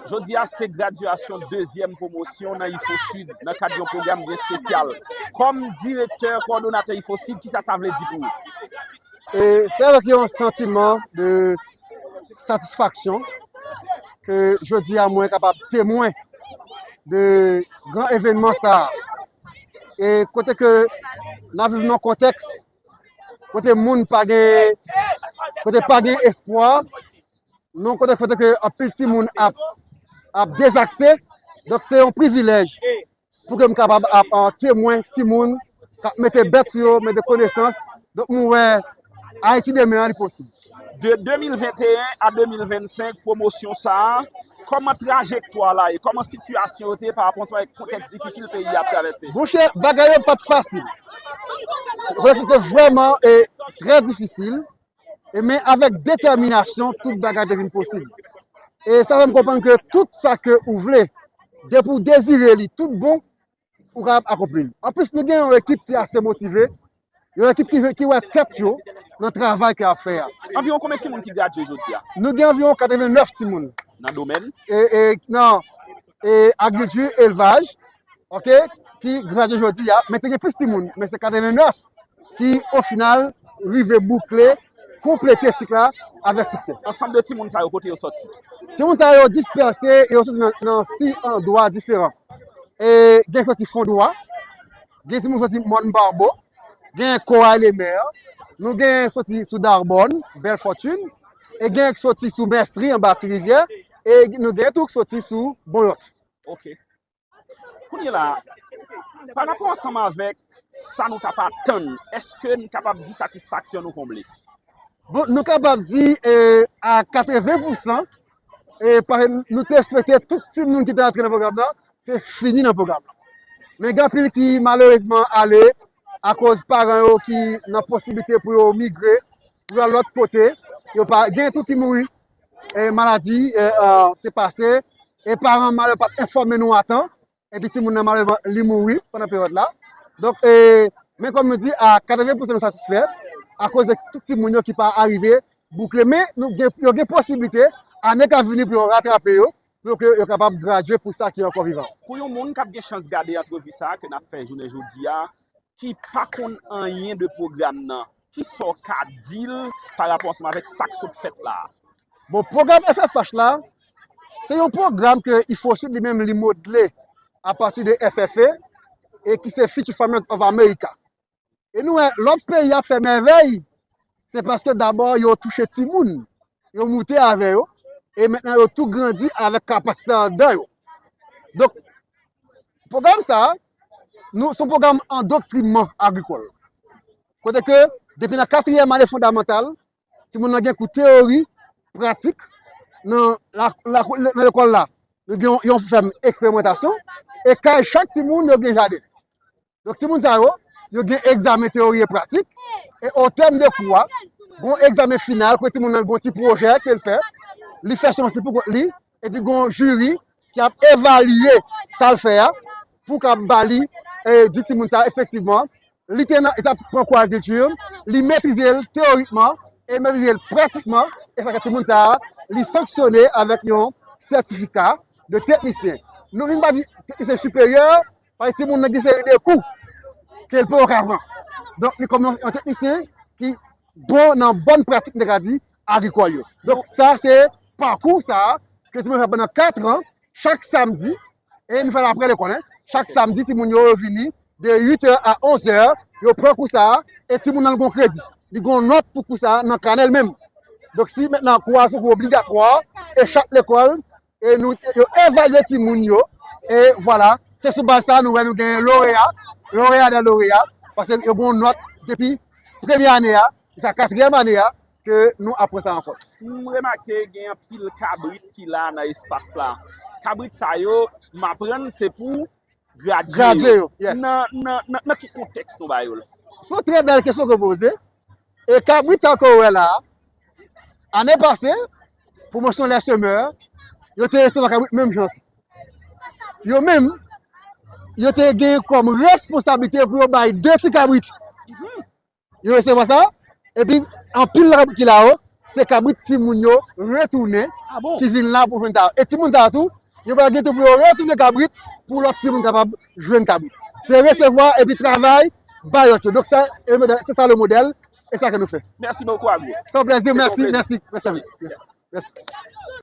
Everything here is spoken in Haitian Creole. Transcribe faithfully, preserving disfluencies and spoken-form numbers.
Jodi a se gradyasyon dezyèm pwomosyon nan IFOSUD nan kad yon pwogram byen espesyal. Kòm direktè kowòdonatè IFOSUD, kisa sa vle di pou ou? E se avèk yon santiman de satisfaksyon ke jodi a mwen kapab temwen de gran evènman sa a. E kote ke n ap viv nan kontèks kote moun pa gen kote pa gen espwa, nan kontèks kote ke anpil timoun ap ap dezakse. Donk se yon privilèj pou ke m kapab ap an temwen timoun k ap mete bèt sou yo, mete konesans. Donk mwen wè Ayiti demen an li posib. De de mil venteyen a de mil vennsenk, pwomosyon sa a, kòman trajektwa la ye? Kòman sitiyasyon yo te ye pa rapò ansanm avèk kontèks difisil peyi a ap travèse? Monchè, bagay yo pa t fasil. Kontèks yo te vrèman e trè difisil. E men avèk detèminasyon, tout bagay te vin posib. E sa fè m konprann ke tout sa ke ou vle, depi w dezire li tout bon, ou kapab akonpli l. Anplis, nou gen yon ekip ki ase motive, yon ekip ki, ki wè tèt yo nan travay ke y ap fè a. Anviwon konbyen timoun ki gradye jodi a? Nou gen anviwon katrevennnèf timoun. Nan domèn? E, e, nan e, agrikilti, elvaj, oke, ki gradye jodi a, men te gen plis timoun, men se katrevennnèf ki, o final, rive boukle, konplete sik la avèk siksè. Ansanm de timoun sa yo, kote yo sòti? Timoun sa yo dispèse e yo soti nan, nan sis andwa diferan. E gen soti Fondwa, gen timoun soti Mòn Babo, gen Koray Lemè, nou gen soti sou Darbòn, Bèl Fòtin, e gen soti sou Mèsri anba Ti Rivyè, e nou gen tou soti sou Bonyòt. Ok. Kounye la, pa rapò ansanm avèk sa nou t ap atann, èske n kapab di satisfaksyon nou konble? Bon, nou kapab di e, a katreven pousan, e, paske nou te swete tout timoun ki te antre nan pwogram nan te fini nan pwogram nan. Men gen anpil ki malerezman ale akoz paran yo ki nan posiblite pou yo migre, pou yo al lòt kote, yo pa gen tou ki mouri, e, maladi e, e, te pase, e paran malere pa t enfòme nou atan, epi timoun nan malerezman li mouri pandan peryòd la. Donk, e, men kòm nou di, a katreven pousan nou satisfè akoz de tout timoun yo ki pa arive boukle. Men nou gen, yo gen posiblite ane k ap vini pou yo ratrape yo, pou yo, ke yo kapab gradye pou sa ki ankò vivan. Pou yon moun k ap gen chans gade antrevi sa a ke n ap fè jounen jodi a, ki pa konn anyen de pwogram nan, kisa w ka di l pa rapò ansanm avèk sa k sot fèt la a? Bon, pwogram F F H la, se yon pwogram ke IFOSUD li menm li modle apati de F F A e ki se Future Farmers of America. E nou wè lòt peyi ap fè mèvèy, se paske dabò yo touche timoun, yo moute avè yo, e mentnan yo tou grandi avèk kapasite anndan yo. Donk, pwogram sa a, nou, se yon pwogram andoktrinman agrikòl. Kote ke, depi nan katriyèm ane fondamantal, timoun nan gen kou teyori, pratik, nan, la, la, nan lekòl la, nou gen yon, yon fèm eksperimantasyon, e kay chak timoun yo gen jaden. Donk, timoun sa yo, yo gen egzamen teyori e pratik, e o tèm de kou a, gen yon egzamen final, kote timoun nan gen yon ti pwojè ke l fè, li fè chans li pou kont li, epi gen yon jiri ki ap evalye sa l fè a, pou k ap ba li, e, di timoun sa efektivman, li te nan, li t ap pran kou agrikilti, li metrize l teyorikman e metrize l pratikman, e sa fè timoun sa a, li sanksyone avèk yon sètifika de teknisyen. Nou vin pa di teknisyen siperyè, paske timoun nan gen seri de kou ke l poko ka pran. Donk, li kòm yon, yon teknisyen ki bon nan bòn pratik, m te ka di, agrikòl yo. Donk, sa se pakou sa a ke timoun yo fè pandan kat an, chak samdi, e nou fè l apre lekòl, en. Chak samdi, timoun yo, yo vini de uit è a onz è, yo pran kou sa a, e timoun nan li gon kredi. Li gon nòt pou kou sa a nan kanè l menm. Donk, si mentnan kou a se kou obligatwa, e chak lekòl, e nou, yo evalye timoun yo, e vwala, se sou baz sa a nou wè nou genyen loreya, loreya dè loreya, paske yo gon nòt depi premye ane a, jiska katriyèm ane a, ke nou ap pran sa ankò. M remake gen anpil kabrit ki la nan espas la. Kabrit sa yo, m aprann se pou gradye yo. Nan, nan, nan, nan ki kontèks nou ba yo l? Se yon trè bèl kesyon ke w poze. E kabrit sa ke w wè la a, ane pase, pwomosyon Les Semeurs, yo te resevwa kabrit menm jan tou. Yo menm, yo te gen kòm responsablite pou yo bay de ti kabrit. Yo resevwa sa, epi anpil nan kabrit ki la yo, se kabrit timoun yo retounen ki vin la pou jwenn sa yo. E timoun sa yo tou, Yo pral gen tou pou yo retounen kabrit, pou lòt timoun kapab jwenn kabrit. Se resevwa epi travay, bay lòt yo. Donk, sa, e modèl, se sa le modèl, e sa ke nou fè. Merci beaucoup, Abdou. Se yon plèzi, Se mèsi, yon plèzi. Mèsi, mèsi, mèsi, mèsi.